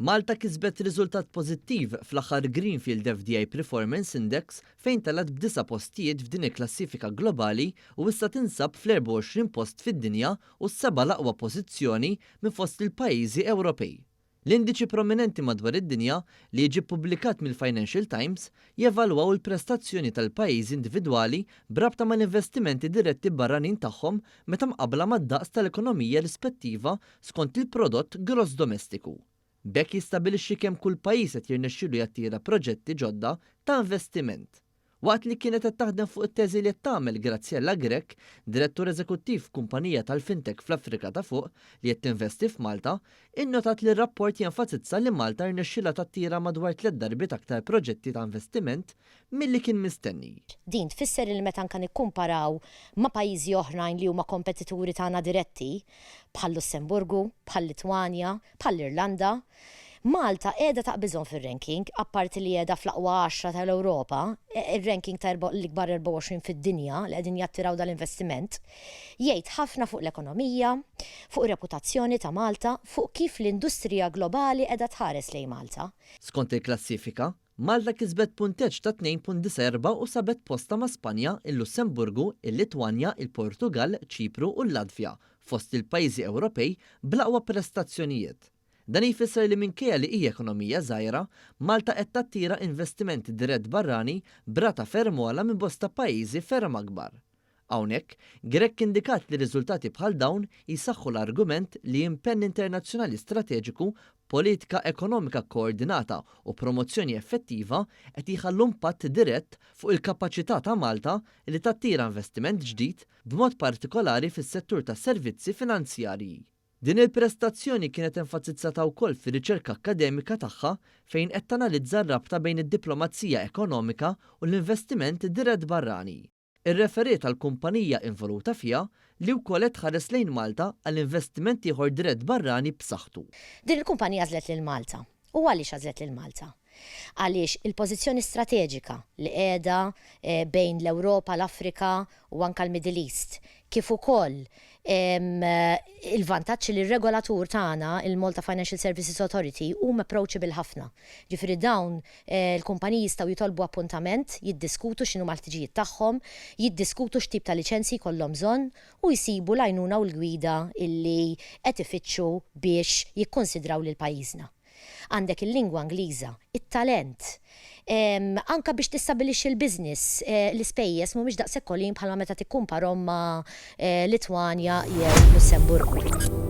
Malta kisbet riżultat pożittiv fl-aħħar Greenfield FDI Performance Index fejn telgħet b'disa' postijiet f'din il-klassifika globali u issa tinsab fl-24 post fid-dinja u s-seba' l-aqwa pożizzjoni minn fost il-pajjiżi Ewropej. L-indiċi prominenti madwar id-dinja, li jiġi ppubblikat mill-Financial Times, jevalwaw il-prestazzjoni tal-pajjiżi individwali b'rabta mal-investimenti diretti barranin tagħhom meta mqabbla mad-daqs tal-ekonomija rispettiva skont il-prodott gross domestiku. B'hekk jistabilixxi kemm kull pajjiż qed jirnexxilu jattira proġetti ġodda ta' investiment. Waqt li kienet qed taħdem fuq it-teżi li qed tagħmel Graziella Grech, Direttur Eżekuttiv f'kumpanija tal-fintech fl-Afrika ta' Fuq li qed tinvesti f'Malta, innotat li r-rapport jenfasizza li Malta rnexxielha tattira madwar tliet darbiet aktar proġetti ta' investiment milli kien mistenni. Din tfisser li meta anke nikkumparaw ma' pajjiżi oħrajn li huma kompetituri tagħna diretti, bħal-Lussemburgu, bħal-Litwanja, bħall-Irlanda, Malta qiegħda taqbiżhom fir-ranking, apparti li qiegħda fl-aqwa għaxra tal-Ewropa, ir-ranking ta' l-ikbar 24 fid-dinja li qegħdin jattiraw dal-investiment, jgħid ħafna fuq l-ekonomija, fuq ir-reputazzjoni ta' Malta, fuq kif l-industrija globali qiegħda tħares lejn Malta. Skont il-klassifika, Malta kisbet punteġġ ta' 2.94 u sabet postha ma' Spanja, il-Lussemburgu, il-Litwanja, il-Portugall, Ċipru u l-Latvja fost il-pajjiżi Ewropej bl-aqwa prestazzjonijiet. Dan jfisser li minkejja li hi ekonomija żgħira, Malta qed tattira investiment dirett barrani b'rata ferm ogħla minn bosta pajjiżi ferm akbar. Hawnhekk, Grech indikat li riżultati bħal dawn jsaħħu l-argument li impenn internazzjonali strateġiku, politika ekonomika kkoordinata u promozzjoni effettiva qed jħallu impatt dirett fuq il-kapaċità ta' Malta li tattira investiment ġdid, b'mod partikolari fis-settur tas-servizzi finanzjarji. Din il-prestazzjoni kienet enfasizzata wkoll fir-riċerka akkademika tagħha fejn qed tanalizza r-rabta bejn id-diplomazija ekonomika u l-investiment dirett barrani. Irreferiet għal kumpanija involuta fiha li wkoll qed tħares lejn Malta għal investiment ieħor dirett barrani b'saħħtu. Din il-kumpanija għażlet lil Malta. U għaliex għażlet lil Malta? Għaliex il-pożizzjoni strateġika li qiegħda bejn l-Ewropa, l-Afrika u anke l-Middle East, kif ukoll il-vantaġġ li r-regolatur tagħna, il-Malta Financial Services Authority, huma approachable ħafna. Ġifieri dawn il-kumpaniji jistgħu jitolbu appuntament, jiddiskutu x'inhuma l-ħtiġijiet tagħhom, jiddiskutu x'tip ta' liċenzji jkollhom bżonn u jsibu l-għajnuna u l-gwida li qed ifittxu biex jikkunsidraw lil pajjiżna. Għandek il-lingwa Ingliża, it-talent. Anke biex tistabbilixxi l-business, l-ispejjeż mhumiex daqshekk għoljin bħalma meta tikkumparhom ma' Litwanja jew Lussemburgu.